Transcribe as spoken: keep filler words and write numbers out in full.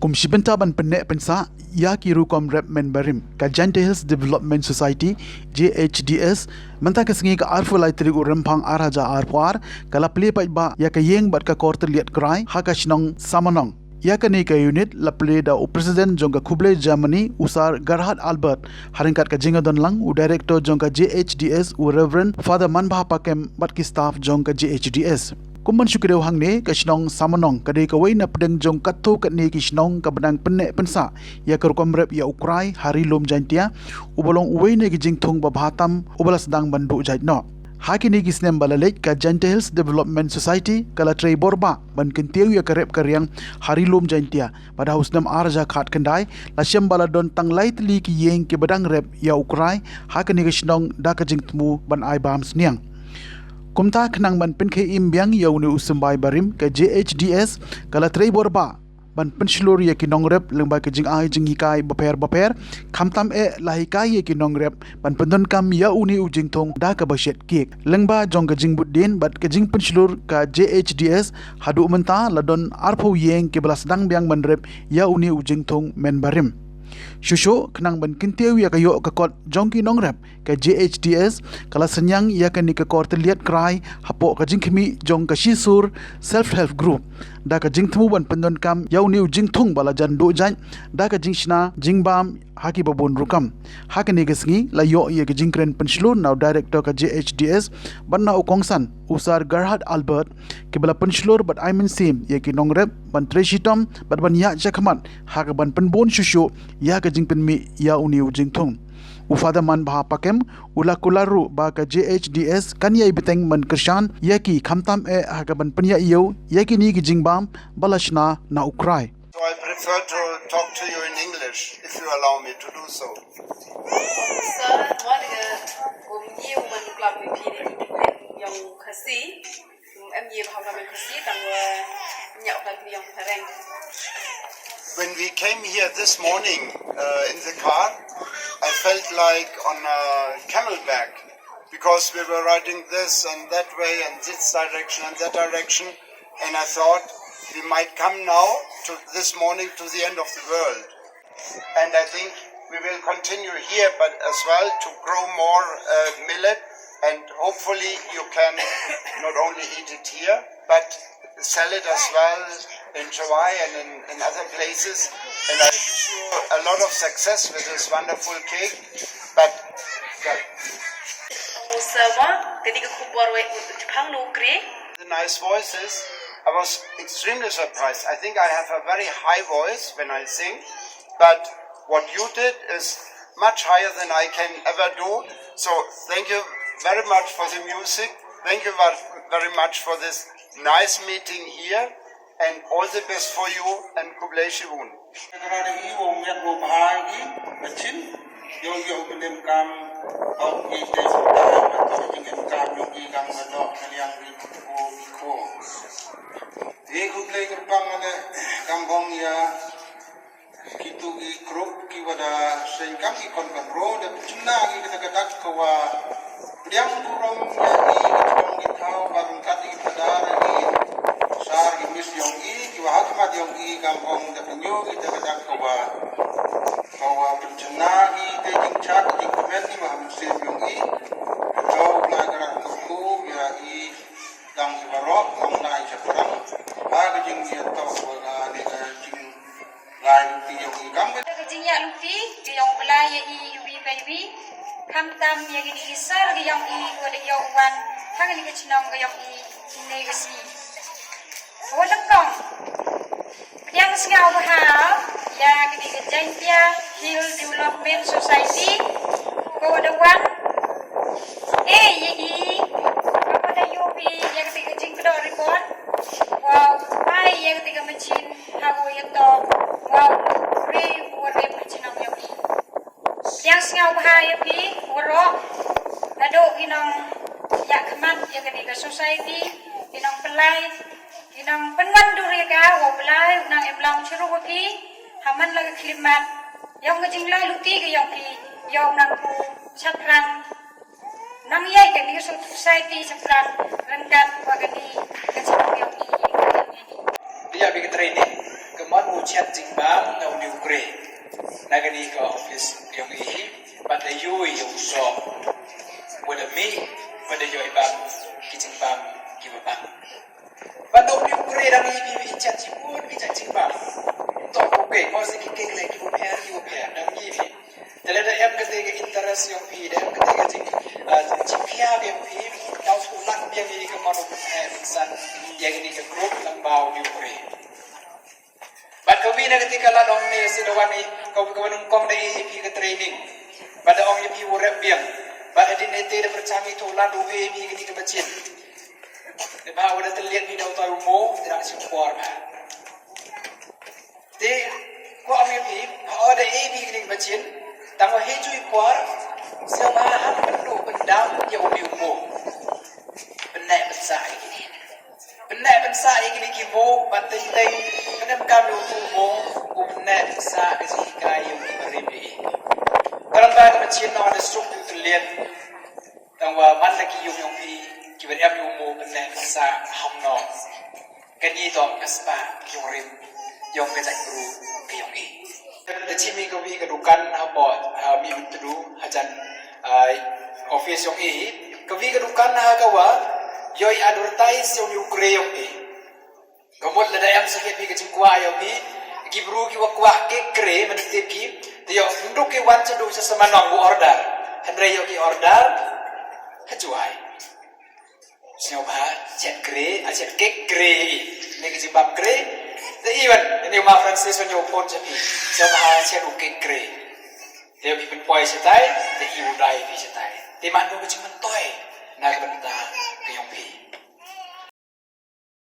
Kum shi bynta ban pynneh pynsah ïa ki rukom rep men barim, ka Jaintia Hills Development Society, J H D S, mynta ka sngi ka arphew lai tarik u Rymphang ar hajar arphew ar, ka la plie paidbah ïa ka ïing bad ka kor tylliat krai ha ka shnong Samanong. Ïa kane ka unit la plie da u President jong ka Khublei Germany, u Sir Gerhard Albert, ha ryngkat ka jingïadon lang u Director jong ka J H D S, u Reverend Father Manbha Pakem, bad ki staff jong ka J H D S. Kum ban shu kdew hangne, ka shnong Samanong ka dei kawei na pdeng jong katto katne ki shnong kaba dang pynneh pynsah ïa ka rukom rep ïa u krai ha Ri Lum Jaintia, uba long uwei na ki jingthung ba bha tam uba la sdang ban duh jait noh. Ha kine ki snem ba la leit, ka Jaintia Hills Development Society ka la trei bor bha ban kyntiew ïa ka rep ka riang ha Ri Lum Jaintia, bad ha u snem ar hajar khatkhyndai la shem ba la don tang lai tylli ki ïing kiba dang rep ïa u krai ha kane ka shnong da ka jingthmu ban ai bam sniang. Kumta, khnang ban pynkhie im biang ïa une u symbai barim, ka J H D S ka la trei bor bha ban pynshlur ïa ki nongrep lyngba ki jingai jinghikai bapher bapher, khamtam eh la hikai ïa ki nongrep ban pyndonkam ïa une u jingthung da kaba shet kiek. Lyngba jong ka jingbuddien bad ka jingpynshlur, ka J H D S haduh mynta la don arphew ïing kiba la sdang biang ban rep ïa une u jingthung men barim. Shuh shuh, khnang ban kyntiew ïa ka ïoh ka kot jong ki nongrep, ka J H D S ka la synñiang ïa kane ka kor tylliat krai hapoh ka jingkhmih jong ka Shisur Self Help Group, da ka jingthmu ban pyndonkam ïa une u jingthung ba la jan duh jait da ka jingshna jingbam ha kiba bun rukom. Ha kane ka sngi la ïoh ïa ka jingkren pynshlur na u Director ka J H D S bad na u kongsan, u Sir Gerhard Albert, kiba la pynshlur bad ai mynsiem ïa ki nongrep ban trei shitom bad ban ïaid shakhmat ha kaban pynbun shuh shuh ïa ka jingpynmih ïa une u jingthung. U Father Manbha Pakem u la kular ruh ba ka J H D S kan ïai bteng ban kyrshan ïa ki, khamtam eh ha kaban pynïaid ïew ïa kine ki jingbam ba la shna na u krai. So I prefer to talk to you in English, if you allow me to do so. Sir, mo de kum ñiew man klap mi phi de ki ïong Khasi. Kum em ñiew ha ka men Khasi, tang wa ñiew kan ïong Phareng. When we came here this morning, uh, in the car, I felt like on a camelback, because we were riding this and that way and this direction and that direction, and I thought we might come now to this morning to the end of the world. And I think we will continue here, but as well to grow more, uh, millet, and hopefully you can not only eat it here, but sell it as well in Jowai and in, in other places. And I wish you a lot of success with this wonderful cake. But yeah. Mo sir, mo, kane ka khubor wa u Phareng u kren. The nice voices. I was extremely surprised. I think I have a very high voice when I sing, but what you did is much higher than I can ever do. So thank you very much for the music. Thank you ver-, very much for this nice meeting here, and all the best for you, and Khublei Shibun. Ka ra da i wa u miat wa u bha i ka chin, yow yow ka dem kam, ong i te su ta, ma to jing em kam, yow i kam ka dok ka liang ri ko i ko. I Khublei kyrpang ale kam ong ïa kitu ki group ki wa da seng kam ki kon kan ro da chimna ki kata ka dak ka wa pdiang burom ïa i ki tong ki thaw ba rungkat i ki padar i sar ki mis yong i ki wa ha khmat yong i kam ong da pynïoh ki kata ka dak ka wa ka wa pynchna i te jingchak jingkmen i wa ha mynsiem yong i. Ka thaw Blai ka rak ka ku ïa i dang ki baroh long nai chaphrang ha ka jingïatoh wa ka ne ka jing Lai lynti ïa u i kam ka. Ka jingïaid lynti ka ïong u Blai ïa i ïa u i bai wi. Khamtam ïa kine ki sar ka ïong i ko da ïong wan ha kane ka chnong ka ïong i kine ka sngi. Ko da kong pdiang sngewbha ïa kane ka Jaintia Hill Development Society ko da wan. Eh, ïa i ko da ïoh i ïa kane ka jingkdoh ribon. Wow, pai ïa kane ka machine. Ha u ïa to, wow, ri u ri pa chnong ïa phi. Yang sngewbha ïa phi waroh. Naduh ki nongïakhmat ïa kane ka society, ki nongpynlait, ki nongpynwandur ïa ka, wow Blai u nang em lang chirup ïa phi. Ha man la ka khlieh mat ïong ka jinglai lynti ka ïong phi, ïong nang ku chaphrang. Nang ïai kane ka society chaphrang ryngkat wa kane ka chaphrang ïong i. Ïa bi ka training ka Wat u chet jingbam na u New Grey na kane ka office yong i, bad da ïoh ïa u soh, wat da mih, wat da ïoh i bam ki jingbam ki ba bang. Bad da u New Grey dang i bi i chet jibun ki chet jingbam. To, okay, ko se ki kek le ki ba pher ki ba pher dang i bi. Te lada em kata ka interest yong phi, da em kata ka jing, ah, jingpyntip yong phi, tau shu lad biang ïa ka mon u pynheh pynsan ïa kane ka group lang ba u New Grey. Bad ka wi na kata ka lad ong ne se da wan i ka wi ka wan ong kong da i phi ka training. Bad da ong i phi u rep biang. Bad hadien ite da pyrchang i to lad u wi i phi kane ka machine. Da ba u da tylliat phi da u toi u mo, da dang shu por ba. Te ko ong i phi, ha o da i phi kane ka machine. Tang wa hi ju i por, se ba ha pyndu pyndam ïa u wi u mo. Pynneh pynsah ïa kine. Pynneh pynsah ïa kine ki mo, bad teng teng, pynem kam ïa u mo, u pynneh pynsah ka jinghikai ïa u ki barim ïa i. Ka long ba ka machine no da suk u tylliat. Tang wa man la ki ïung yong phi, ki ba em ïa u mo pynneh pynsah ham no. Kane to ka spah yong rim, yong ka jaitbru ka yong i. Da chim i ka wi ka dukan hapoh, ha Mihmyntdu, hajan, ah, office yong i. Ka wi ka dukan ha ka wa, ïoh i advertise yong i u kre yong i. Ka mut lada em sa kit phi ka jingkwah yong phi, ki bru ki wa kwah kek kre, man tip ki, te ïoh, ym duk ki wan sha duk sha Samanong u order. Hynrei ïoh ki order ha Jowai. Sngewbha chet kre, a chet kek kre ïa i. Ne ka jingbam kre. Te i wan, ne u Ma Francis wan ïoh phone sha phi. Sngewbha chet u kek kre. Te ïoh phi pynpoi shatai, te i u dai phi shatai. Te man ka jingmyntoi.